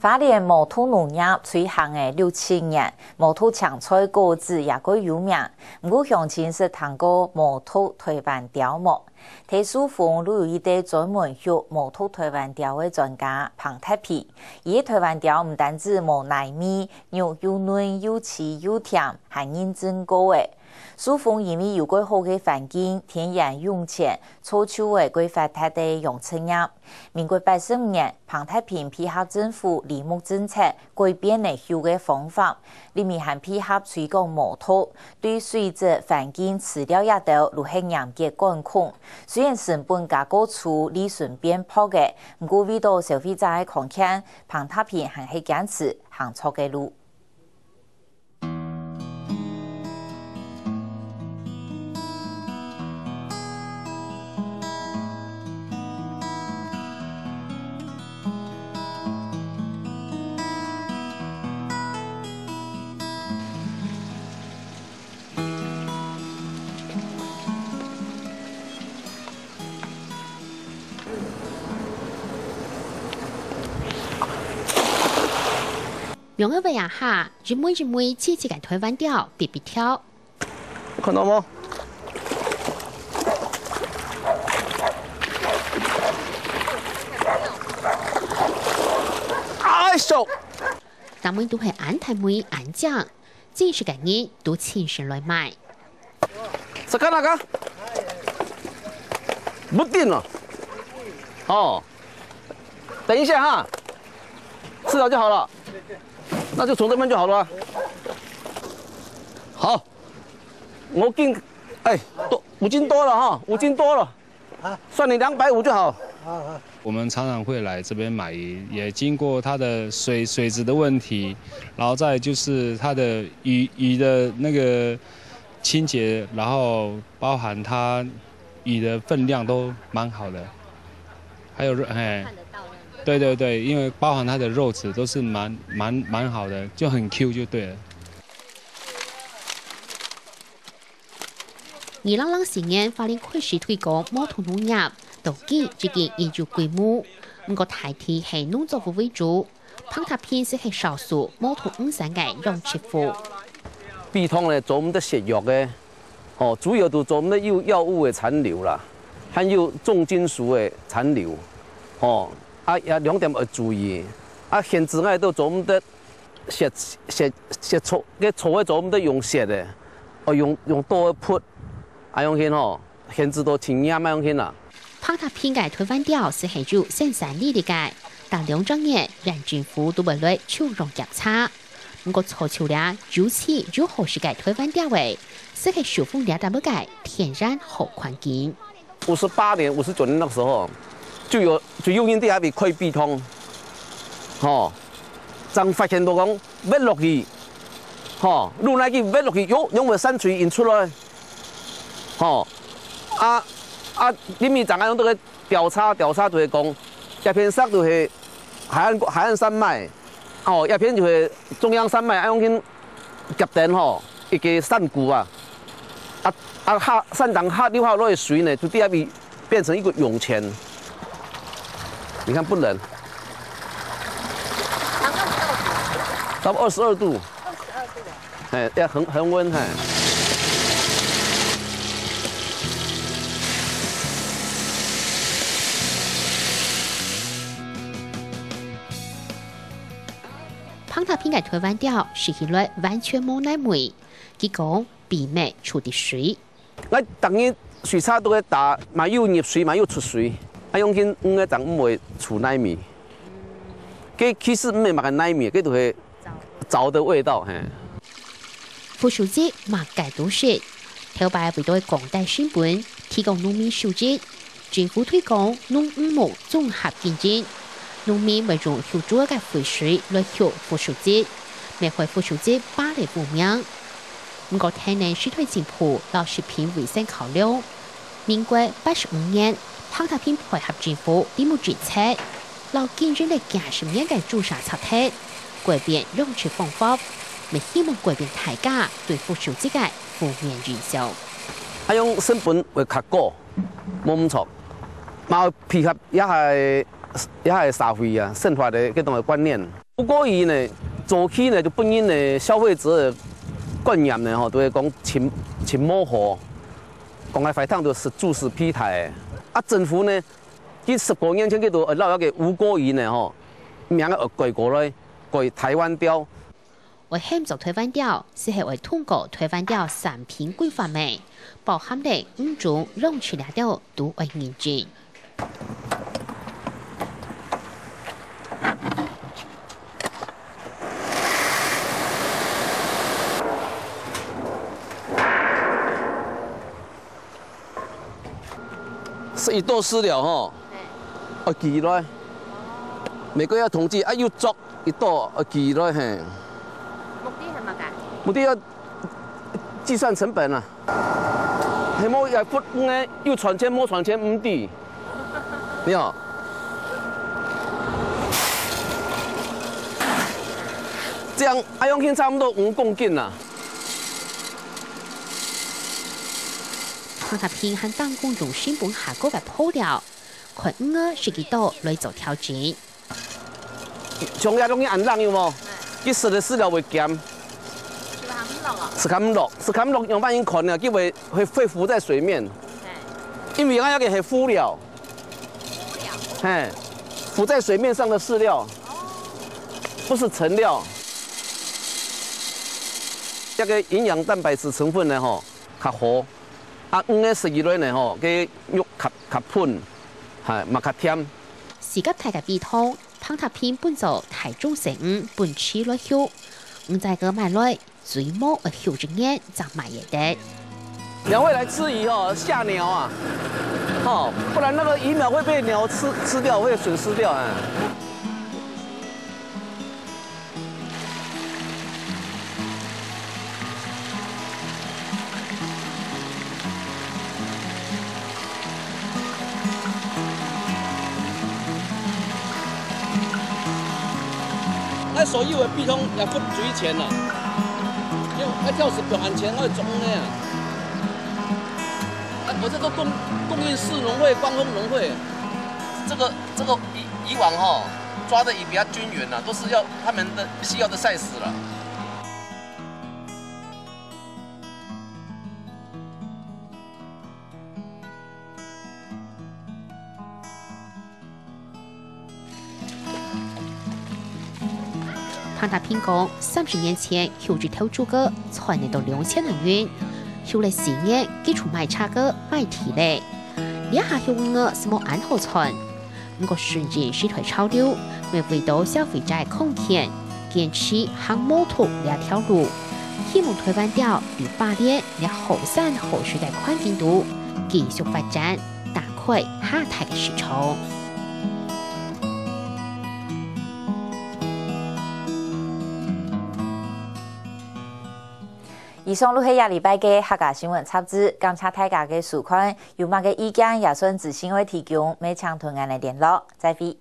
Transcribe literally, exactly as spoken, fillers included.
花蓮毛肚農業推行了六七年，毛肚青菜、果子也蓋有名。毋過鄉親識聽過毛肚臺灣鯛無？在壽豐就有一個專門畜毛肚臺灣鯛个專家彭達平。佢个臺灣鯛毋單止無泥味，肉又嫩又鮮又甜，還認證過个。壽豐因為有蓋好个環境、天然湧泉，造就了蓋發達个養殖業。民國八十五年，彭達平配合政府林木政策，改變了畜个方法，入面還配合推廣毛肚，對水質、環境、飼料這兜都係嚴格管控。雖然成本較高出利潤變薄个，毋過為著消費者个康健，彭達平還係堅持行著个路。 望仔尾仔下，一尾一尾細細个臺灣鯛嗶嗶跳。看到無？哎喲！逐尾都係恁大尾恁靚，真實个人都親身來買。 Sekarang kah? Betul lah. 哦，等一下哈，吃了就好了，那就从这边就好了啊。好，我给，哎，多，五斤多了哈，五斤多了，算你两百五就好。我们常常会来这边买鱼，也经过它的水，水质的问题，然后再就是它的鱼，鱼的那个清洁，然后包含它鱼的分量都蛮好的，还有肉，哎，对对对，因为包含它的肉质都是蛮，蛮，蛮好的，就很Q就对了。 二零零四年，花蓮開始推廣毛肚農業，到今已經已有規模，毋過大體係農作物為主。彭達平斯係少數毛肚五星个養殖戶。鯡湯呢，做毋得食藥个，哦，主要都做毋得有藥物个殘留啦，還有重金屬个殘留，哦，啊，也兩點愛注意，啊，限制𠊎都做毋得 食，食，食草，該草个做毋得用食个，愛用，用刀个㓾，恁樣形吼，限制到盡嚴恁樣形啊。彭達平个臺灣鯛斯係有生產履歷个，但兩隻月，縣政府都會來抽樣檢查。毋過，草草了，有趣又好食个臺灣鯛仔，斯係壽豐這搭仔个天然好環境。 五十八年、五十九年那个时候，就有，就有人在那边开鳖桶，吼，正发现到讲，挖落去，吼，弄那个挖落去，哟，因为山水引出来，吼，啊，啊，里面正个用这个调查，调查就会讲，这片石就是海岸，海岸山脉， 哦，一片就係中央山脉，恁樣去夾等吼，一个山谷啊，啊，啊下，山頂下流下來个水呢，就在那邊變成一个湧泉。你看不冷，差不多二十二度，哎，要恒，恒温，哎。 彭達平个臺灣鯛食起來完全無泥味，佢講秘密就在水。𠊎逐日水車都會打，嘛有入水，嘛有出水，啊，用緊魚仔正毋會出泥味。該其實毋係麼个泥味，該就係燥的味道，嘿。 福壽汁麼个都食。頭擺為著降低成本，提供農民收入，政府推廣農漁牧綜合經營，農民會用畜豬个廢水來畜福壽汁，乜害福壽汁霸了污名。毋過，跈等時代進步摎食品衛生考量， 民國八十五年，彭達平配合政府林木政策，摎經營了幾十年个豬舍拆忒，改變養殖方法，乜希望改變大家對福壽汁个負面印象。啊，用成本會較高，無毋著。嘛配合也係這下个社會啊，生活个這種个觀念。吳郭魚呢，早期呢就分人呢消費者个觀念呢，吼，都會講盡，盡無好，講來壞聽就食豬屎皮大个。啊，政府呢，佢十多年前佢就摎這个吳郭魚呢，吼，名仔改過來，改台灣鯛。 愛喊做台灣鯛，就係愛通過台灣鯛產品規範个，包含了五種兩棲這兜都愛認證。食一道飼料吼，愛寄來，每個月統計啊，又捉一道愛寄來嘿。目的係麼个？目的要計算成本啊。係無愛付个，有賺錢無賺錢毋知。你好，這樣啊，用起差不多五公斤啦。 潘達平還當工用新聞下個个布料，看魚仔食幾多來做調整。像這東西恁冷有無？佢食个飼料會鹹。食較毋落啊？食較毋落，食較毋落，用半音看呢，佢會，會，會浮在水面。因為佢个係浮料。浮料？嘿，浮在水面上的飼料，不是成料。這个營養蛋白質成分呢，吼，較好。 啊，魚仔食起來呢吼，該肉較，較粉，哈，嘛較甜。四甲大个比湯，潘達平分做大中細魚分飼來畜，魚仔哥買來，最無愛畜一年正賣得。鳥會來吃魚哦，嚇鳥啊，哦，不然那個魚苗會被鳥吃，吃掉，會損失掉，哎。 該所有个比湯也付水錢啦，因為該釣時表演錢，愛種个啊。啊，我這都供，供應市農會、觀光農會，這個，這個以，以往吼，抓的魚比較均勻啦，都是要他們的需要的size啦。 潘達平講，三十年前畜一頭豬哥賺得到兩千銀銀，畜了四年，佢就賣車哥賣地了。這下畜魚仔係無恁好賺， 毋過順應時代潮流，也為到消費者个康健，堅持行無毒這條路。希望台灣鯛在花蓮這好山好水个環境肚，繼續發展，打開下大个市場。 以上就係這禮拜个客家新聞雜誌，感謝大家个收看，有麼个意見也順之前愛提供，乜請同𠊎等聯絡。再會。